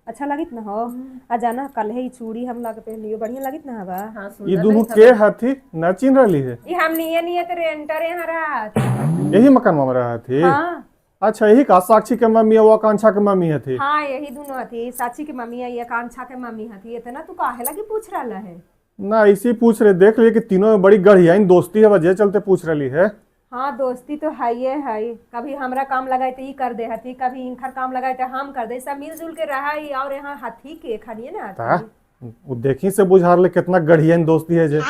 अच्छा लगित ना हो। आ जाना कल है ई चूड़ी हम लाके पहनलियो, बढ़िया लगित ना हवा। हाँ ये सुंदर दोनों लगित के हवा। हाथी ना चिन रही है। ई हम निये निये ते रेंटर यहाँ रहा। यही मकान में रहा थी। हाँ। अच्छा यही का साक्षी के मम्मी और आकांक्षा के मम्मी हथी। हाँ यही दोनों हथी, साक्षी के मम्मी है, आकांक्षा के मम्मी हथी। इतना तू काहे लगी पूछ रहा है? ना ऐसे ही पूछ रहे, देख लिए कि तीनों में बड़ी गढ़ियाइन दोस्ती है, वजह चलते पूछ रही है। हाँ दोस्ती तो है ये है, कभी हमरा काम लगाए तो ई कर दे हथी, कभी इनखर काम लगाए तो हम कर दे, सब मिलजुल के रहा ही। और यहाँ हथी के खानिए ना ता हथी। वो देखी से बुझा ले कितना गढ़ियाइन दोस्ती है जे।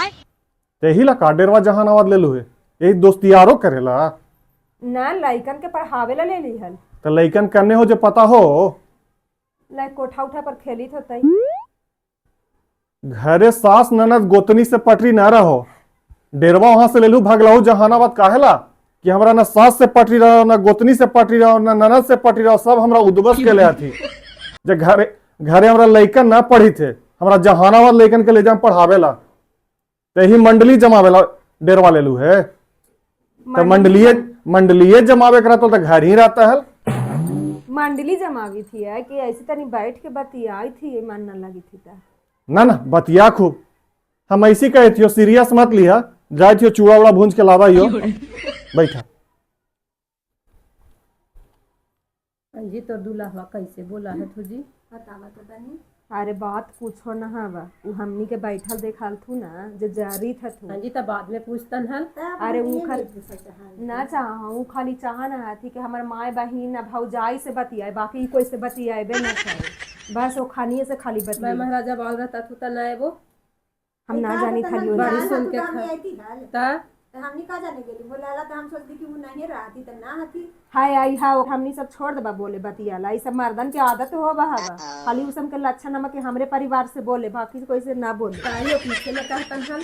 यही ला का डेरवा जहानाबाद ले लू है, यही दोस्ती यारो करेला। ना लइकन के पढ़ावे ला ले ली हल। तो लइकन करने हो जो पता हो। लाइक कोठा उठा पर खेली होतई। घरे सास ननद गोतनी से पटरी ना रहो, डेरवा वहां से ले लू भगलाऊ जहानाबाद काहेला कि हमरा ना सास से पटरी रहो, ना गोतनी से पटरी रहो, ना ननद से पटरी रहो, सब हमरा उदबस के ले आथी। जे घरे घरे हमरा लइकन ना पढ़ी थे, हमरा जहानाबाद लइकन के ले जाम पढ़ावेला, ते ही मंडली जमावेला डेरवा ले लू है। तो मंडलीय मंडलीय जमावे करा तो घर ही रहता है। मंडली जमावी थी है कि ऐसे तनी बैठ के बतियाई थी, मन न लगी थी ता। ना ना बतिया खूब, हम ऐसी कहे थियो, सीरियस मत लिया, जाए थियो चूड़ा उड़ा भूंज के लावा यो बैठा। जी तो दूल्हा कैसे बोला है थू जी? बतावा तो तनी। अरे बात पूछो ना हवा, उ हमनी के बैठल देखाल थू ना जे जारी था थू। हाँ जी तब बाद में पूछतन हल। अरे उ खाली ना चाह, उ खाली चाह ना हथी कि हमर माय बहिन आ भौजाई से बतियाए, बाकी कोई से बतियाबे ना करे, बस वो खानिए से खाली मैं बतियाए। महाराजा बाल रहता थू त ना एबो। हम ना जानी खाली बड़ी सुन के हम खा। आई थी हल। ता तो हमनी का जाने गेली बोलाला तो हम सोचली कि वो नहीं रहती त ना हथी। हाय आई हा हमनी सब छोड़ देबा बोले बतियाला, ई सब मर्दन के आदत हो बा हवा, खाली उ सब के लक्षण नमक के हमरे परिवार से बोले, बाकी कोई से ना बोले। ताही पीछे में कहतन हल।